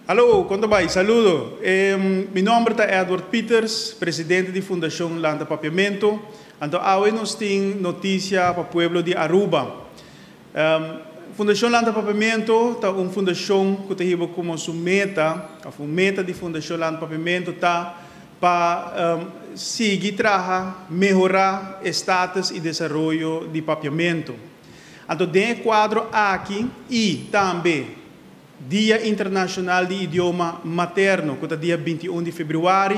Hallo, con ta bay? Saludo. Mi nomber ta Edward Pieters, presidente di Fundacion Lanta Papiamento. Anto awe nos tin noticia pa pueblo di Aruba. Fundacion Lanta Papiamento ta un fundacion cu ta hiba como su meta, of un meta di Fundacion Lanta Papiamento ta pa sigui traha, mehora e status y desaroyo di Papiamento. Anto den e cuadro aki y tambe Dia Internacional di Idioma Materno, cu ta dia 21 di februari,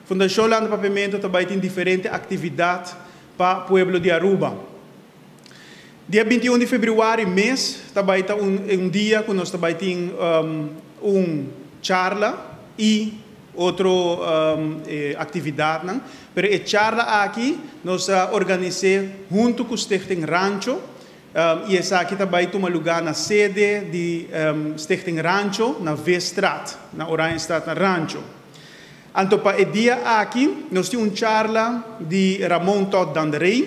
Fundacion Lanta Papiamento ta bay tin diferente actividad pa pueblo di Aruba. Dia 21 di februari mes ta bay ta un dia cu nos ta bay tin un charla y otro actividadnan. Pero e charla aki nos a organise hunto cu Stichting Rancho y esaki ta bay tuma lugar na sede di Stichting Rancho na Visstraat, na Oranjestraat na Rancho. Anto pa e dia aki nos tin un charla di Ramon Todd Dandaré,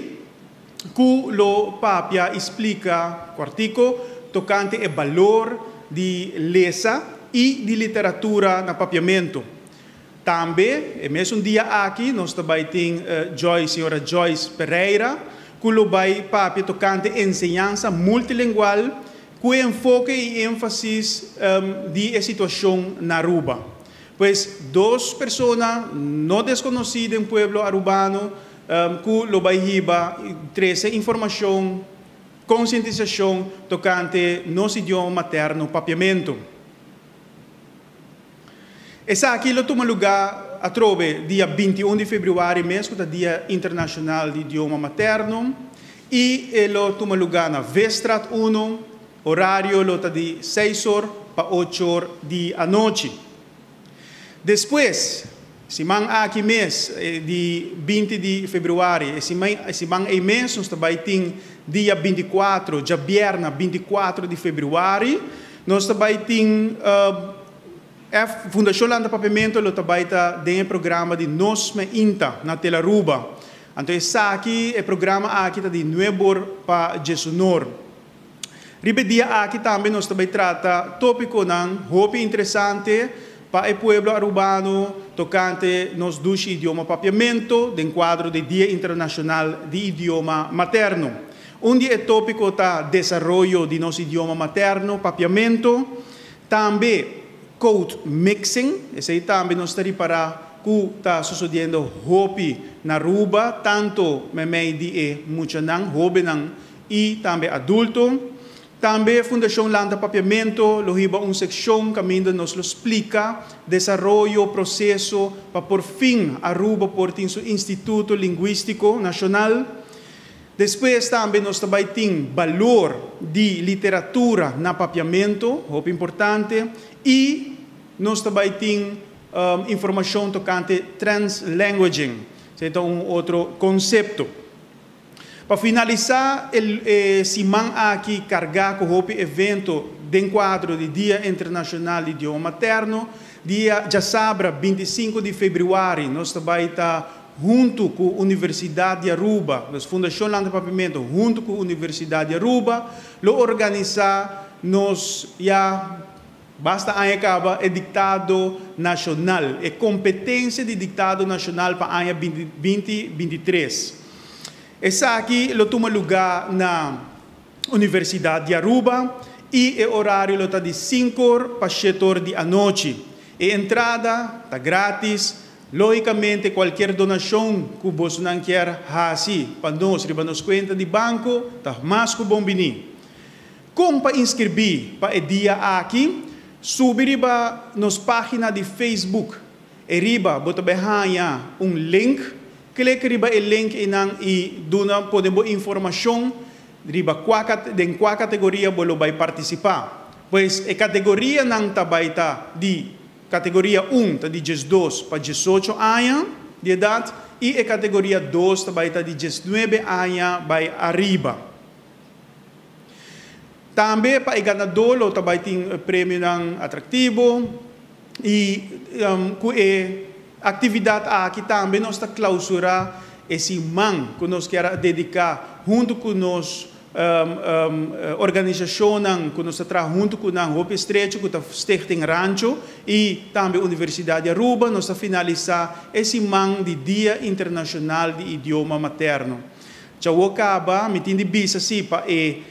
cu lo papia y splica cuartico tocante e balor di lesa y di literatura na Papiamento. Tambe, e mesun dia aki, nos ta bay tin Joyce, señora Joyce Pereira, cu lo bay papia tocante enseñansa multilingual cu e enfoke y enfasis di e situacion na Aruba. Pues, dos persona no desconoci den pueblo Arubano cu lo bay hiba trece informacion, concientisacion tocante nos idioma materno Papiamento. Esaki lo tuma lugar atrobe dia 21 di februari mes, cu ta Dia Internacional di Idioma Materno, y e lo tuma lugar na Visstraat 1, horario lo ta di 6 or pa 8 or di anochi. Despues, siman aki mes, di 20 di februari, e siman ey mes, nos ta bay tin dia 24, diabierna 24 di februari, nos ta bay tin F Fundacion Lanta Papiamento lo ta bay ta den e programa di Nos Mainta na Telaruba. Anto esaki, e programa aki ta di 9 or pa 11 or. Riba e dia aki tambe nos ta bay trata topiconan hopi interesante pa e pueblo Arubano tocante nos dushi idioma Papiamento den cuadro di Dia Internacional di Idioma Materno. Un di e topico ta desaroyo di nos idioma materno Papiamento, tambe code mixing, esey tambe nos ta ripara cu ta sucediendo hopi na Aruba, tanto memey di e muchanan, hobennan y tambe adulto. Tambe Fundacion Lanta Papiamento lo hiba un seccion caminda nos lo splica desaroyo, proceso pa por fin Aruba por tin su Instituto Linguistico Nacional. Despues tambe nos ta bay tin balor di literatura na Papiamento, hopi importante, y nos ta bay tin informacion tocante translanguaging, esey ta un otro concepto. Pa finalisa e siman aki carga cu hopi evento den cuadro di Dia Internacional di Idioma Materno, dia diasabra 25 di februari nos ta bay ta hunto cu Universidad di Aruba, nos Fundacion Lanta Papiamento hunto cu Universidad di Aruba, lo organisa nos ya basta aña caba e dictado nacional, e competencia di dictado nacional pa aña 2023. Esaki lo tuma lugar na Universidad di Aruba y e horario lo ta di 5 or pa 7 or di anochi. E entrada ta gratis. Logicamente, cualkier donacion cu bo kier haci pa nos riba nos cuenta di banco ta mas cu bon bini. Con pa inscribi pa e dia aki, subi riba nos pagina di Facebook. E riba bo ta haya un link, click riba e link einan y duna pone bo informacion riba cua den cua categoria bo lo bay participa. Pues e categorianan ta bay ta di categoria 1 ta di 12 pa 18 aña di edad y e categoria 2 ta bay ta di 19 aña bay ariba. Tambe pa e ganador lo ta bay tin premionan atractivo y cu e actividad aki tambe nos ta clausura e siman cu nos kier dedica hunto cu nos. Organisashonnan ku nos ta traha huntu ku nan hopi estrecho, ku ta Stichting Rancho i tambe Universidat di Aruba, nos ta finalisá e siman di Dia Internashonal di Idioma Materno. Djawo kaba mi tin di bisa si pa e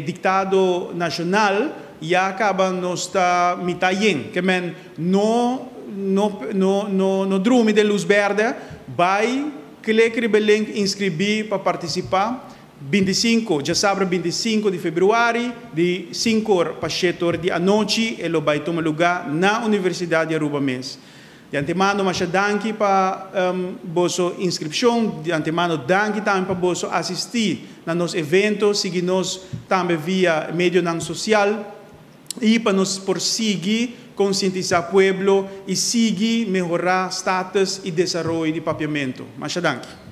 diktado nashonal ya kaba nos ta mitá yen. Ke men no no no no no drumi den lus bèrdè, bai klik riba e link inskribí pa partisipá. 25, djasabra 25 di februari, di 5 or pa 7 or di anochi, e lo bai tuma lugá na Universidat di Aruba mes. Di antemano masha danki pa boso inskripshon, di antemano danki tambe pa boso asistí na nos evento, sigui nos tambe via medionan sosial i pa nos por sigui konsientisá pueblo i sigui mehorá status i desaroyo di Papiamentu. Masha danki.